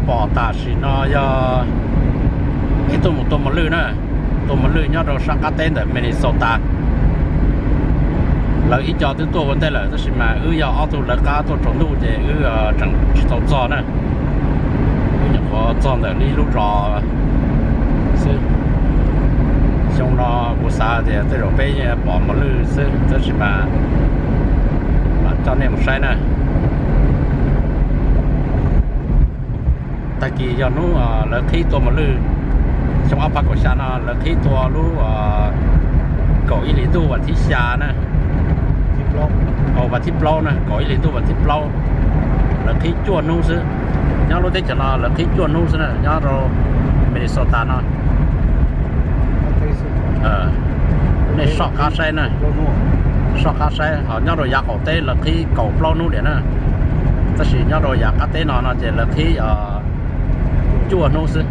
Pom tam sim no yog peb tuaj mus tua mos lwj na, tua mos lwj nyob rau sab qab teb ntawm Minnesota. Lawv ib co twb tuaj ua ntej lawm tab sis mas wb yog ob tug lawv qab tuaj tsaus ntuj ces wb tseem tsis tau txog na. Wb nyuam qhuav txog ntawm ib lub zos xwb. Xyoo no kuv xav tias tej zaum peb pom mos lwj xwb tab sis mas mam coj nej mus saib na. Tag kis yog hnub lawv qhib tua mos lwj, xyoo ob phav kaum xya no lawv qhib tua lub kaum ib hlis ntuj vas thib xya na, vas thib plaub na, kaum ib hlis ntuj vas thib plaub, lawv qhib cuaj hnub xwb. Nyob lub teb chaws no lawv qhib cuaj hnub xwb na, nyob rau Minnesota no. Nej soj qab saib na, soj qab saib ho nyob rau yav qaum teb lawv qhib kaum plaub hnub diam na, tab sis nyob rau yav qab teb no no ces lawv qhib cuaj hnub xwb.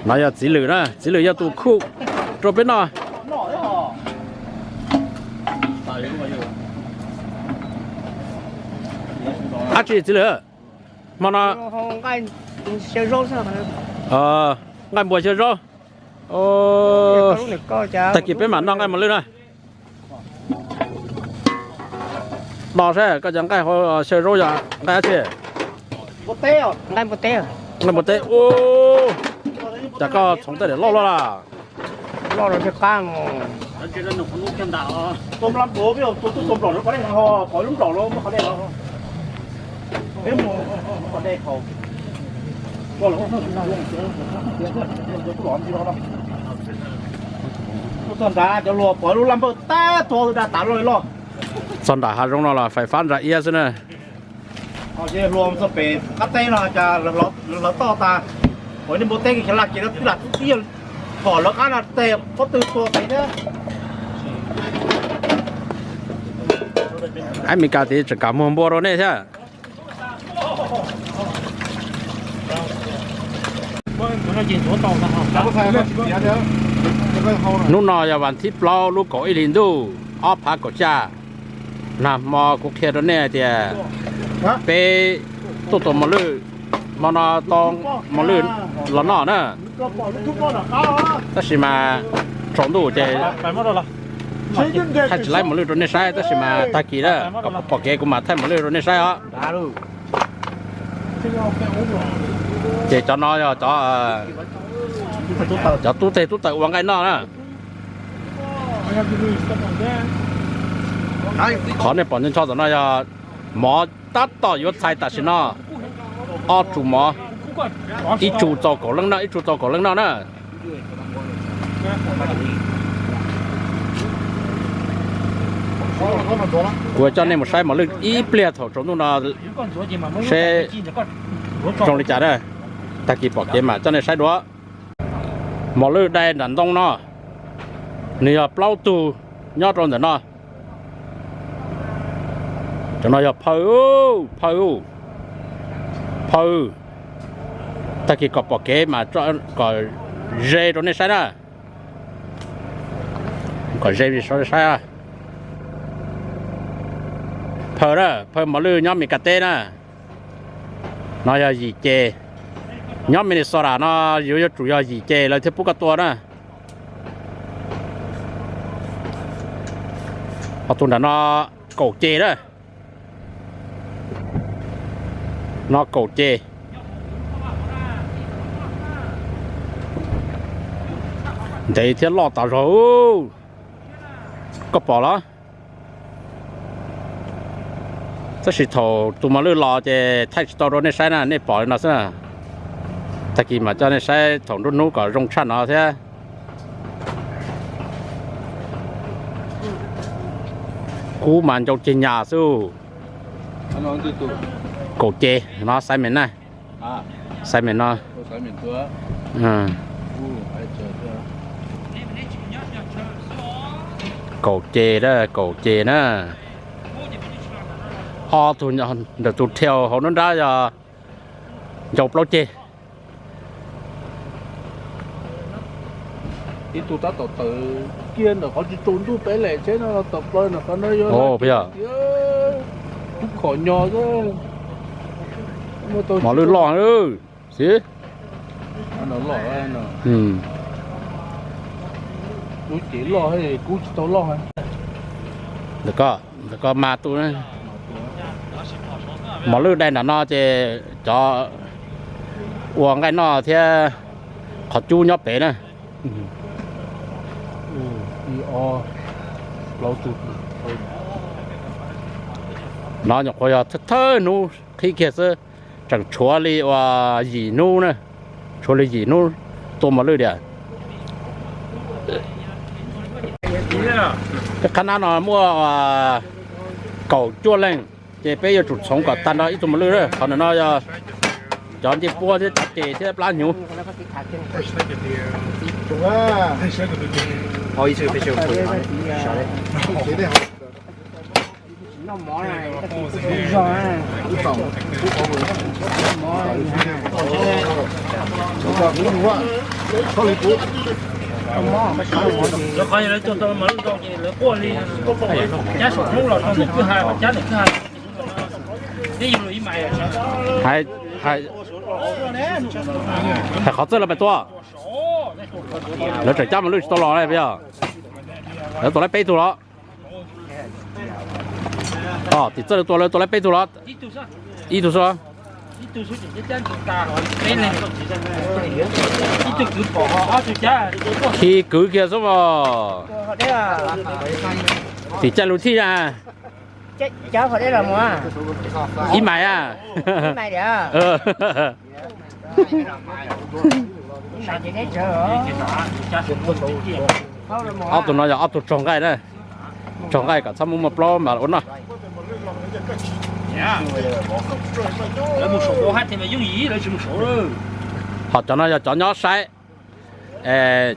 No yog txiv lwm na, txiv lwm yog tus khuj rau peb noj. Dab tsi txiv lwm? Hmo no nqaij npua xyaw zaub. Tag kis peb mam noj nqaij mos lwj na. No saib koj cov nqaij xyaw zaub yog nqaij dab tsi? Nqaij npua teb. Cas koj txhoov tej daim loj luaj lawm? Txog nrad cov luag pom lub laj npawj tab tuag tas loj li loj. Txog nram hav zoov no los fais fab ntsa iab xwb na. Hluas txog pem qab teb no cas lawv toj tas, pom nej npua teb kiag laj kiag twb lam tub tib phom lawv qab no tes pob tw tua pem thiab. Ab, Mes Kas tid tseem kam muag npua rau nej thiab. Hnub no yog vas thib plaub lub kaum ib hlis ntuj ob phav kaum xya. Nag hmo kuv qhia rau nej hais tias peb tuaj tua mos lwj, hmo no tau mos lwj los noj na. Tab sis mas tsaus ntuj ces thaij tsis laib mos lwj rau nej saib, tab sis mas tag kis na kom pom kev kuv mam thaij mos lwj rau nej saib os. Ces cov no yog cov tub teg tub taws ua nqaij noj na. Qhov nej pom ncho ncho tom no yog mov tab tom yuav txhais tam sim no, ob tsum mov, ib tsum txaus kaum leej noj, ib tsum txaus kaum leej noj na. Kuv coj nej mus saib mos lwj ib pliag thaum tsaus ntuj no seb zoo li cas na. Tag kis pom kev mam coj nej saib dua. Mos lwj dai nram ntoo no, nws yog plaub tug nyob rau ntawm no. Cov no yog phaw, phaw, phaw. Tag kis kom pom kev mas kom ze rau nej saib na. Kom ze saib. Phaw na, phaw mos lwj nyob Mes Kas teb na. No yog yim ces. Nyob Minnesota no yuav yuav tsum yog yim ces lawv thiaj pub koj tua na. Ho tus nram no kaum ces na. No kaum ces. Ntev thiab loj tas zog. Koj pom los? Tab sis thaum tus mos lwj los ces thaij tsis tau rau nej saib na, nej pom li no xwb na. Tag kis mam coj nej saib thaum nruab hnub kom zoo tshaj no thiab. Kub mas ncau ceg nyas xwb. Kaum ces no xaiv me na. Xaiv me no. Kaum ces, kaum ces na. Ob tug ntawm tus thiau hauv nruab nrab yog ncau plaub ceg. Ib tug tab tom tawm. kiag ntawm qhov tsis tsaus ntuj peb lem tsheb no los tawm plaws ntawm qhov no yog, yog kub khom nyo xwb. Mos lwj loj xwb. Kub ces loj, kub tsis tau loj. Ntawm ko mas tu. Mos lwj dai nram no ces cov ua nqaij noj thiab qhov cub nyob pem na. No nyuam qhuav yog thawj hnub qhib kiag xwb, tseem tshuav li uas yim hnub na, tshuav li yim hnub tua mos lwj tiag. Tej qhab nab no muaj kaum cuaj leej, ces peb yuav tsum txhoov kom tag nrho ib tug mos lwj. Qhov ntawm no yog cov ncej puab thiab cov ces thiab plab hnyuv. Lawv qhov lawv cog tau mos lwj ntau ces lawv quaj li, cab saum roob los rau ntawm kwj ha, cab ntawm kwj ha. Hais qhov txawj lawv pais tua, lawv tseem cab mos lwj tsis tau los li puas yog? Lawv tua laib peb tug los? Tim txawj lawv tua, lawv tua laib peb tug los? Ib tug xwb. Khi kwv kiag xwb os. Tim caij lus thij na. Ib mais a. Ob tug no yog ob tug tsaug nqaij na. Tsaug nqaij kom txhob muaj muaj plaub mam ua noj. Ho cov no yog cov nyob saib,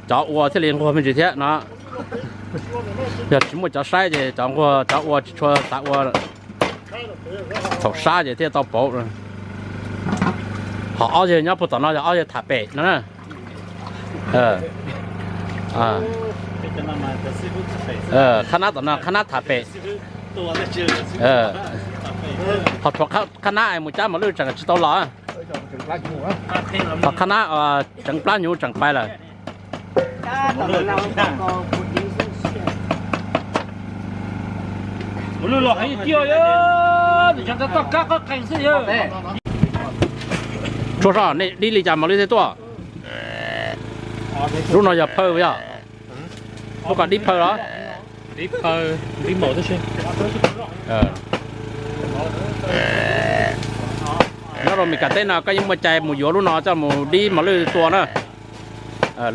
cov ua thiaj li nquag me ntsis thiab no. Yog tsis muaj cov saib ces cov nquag cov ua tsis tshua xav ua. Thaum sab ces thiaj tau pauv. Ho ob yawg nyob puag tom no yog ob yawg tham pem no na. Qhab nab tom no qhab nab tham pem. Ho tshuav qhab nab es mus cab mos lwj tseem tsis tau los. Qhov qhab nab tseev plab hnyuv tseem pais lawm. Tshuaj soj, nej dib li cas mos lwj thiaj tuaj? Lub no yog phaw yog? Lub ko dib phaw los? Nyob rau Mes Kas teb no koj yeej muaj cai mus yuav lub no coj mus dib mos lwj tua na.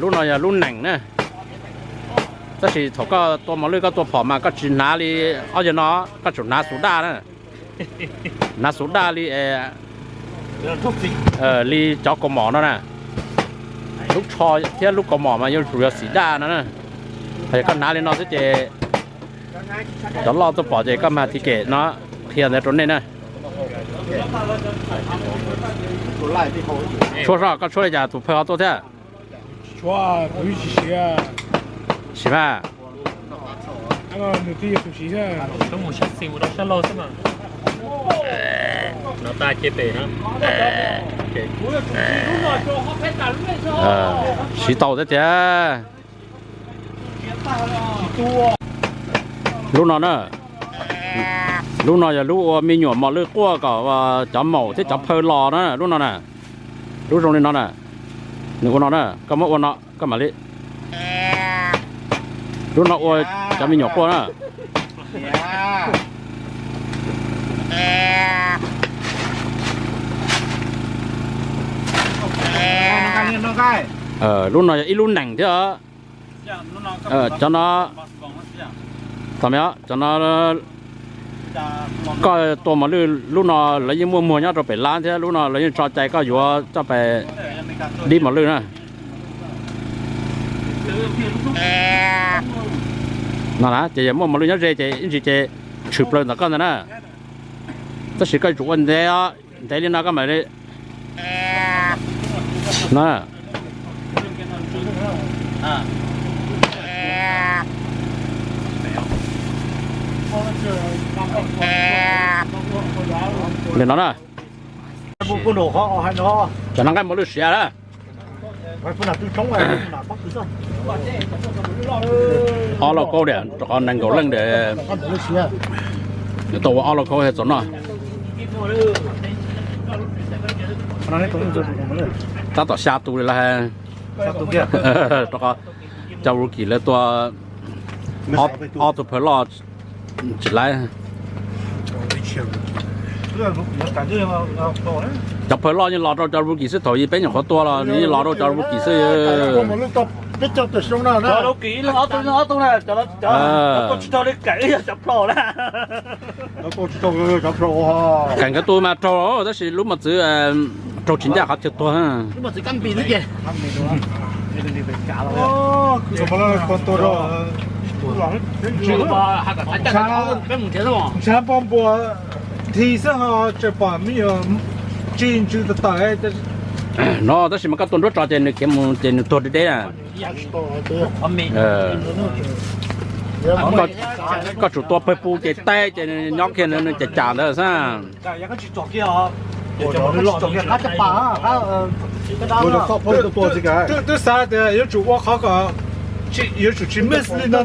Lub no yog lub nees na. Tab sis thaum koj tua mos lwj koj tua phom mas koj tsis hnav li ob yawg no, koj tsum hnav xuv daj na. Hnav xuv daj li, li cov kaus mom no na. Lub tsho thiab lub kaus mom mas yuav tsum yog xim daj no na. Yog koj hnav li no xwb ces cov loj tuaj pom ces koj mag thi kem no qhia ntawd rau nej na. Tshuaj soj, koj tshuab li cas tus phaw ho tuaj thiab? Siv mas. Siv tau thiab tiag. Lub no na, lub no yog lub ua me nyuam mos lwj quaj kom cov maum thiab cov phaw los na, lub no na. Lub zoo li no na, nws ua no na, koj muab ua no koj mam li. Lub no ua cov me nyuam quaj na. Lub no yog ib lub nees thiab. Cov no, cov no, koj tua mos lwj lub no lawv yeej muaj muag nyob rau pem lab thiab, lub no lawv yeej tso cai koj yuav coj pais dib mos lwj na. No na ces yog muaj mos lwj nyob ze ces ib ntsis ces tshwm plaws ntawm koj ntag na. Tab sis koj yuav tsum ua ntev, ntev li no koj mam li. No. Li no na. Cov no nqaij muas lwj siav na. Ob lauj kaub diam, rau qhov nees nkaum leej diam. Tau ua ob lauj kaub txaus noj. Tab tom xya tus li lawm. Rau qhov cov rookie lawv tua ob tug phaw loj tsis laib. Cov phaw loj yeej los rau cov rookie xwb, thaum ub peb nyuam qhuav tua los nws yeej los rau cov rookie xwb. Keem nkawd tus mas raug, tab sis lub mos txwv raug tsis ncaj qhov chaw tuag. Ntshav npau npuas nthi xwb ho tseem pom me nyuam tsis ntsws tawm tawm. No tab sis mas koj tua nruab tso ces nws khiav mus ces nws tuag deb deb na. Koj tsum tua pawg pus ces teb ces nws nyob kiag nws cas cas ntawd xwb. Twb xav tias yuav tsum ua qhov kom yuav tsum tsis miss li no.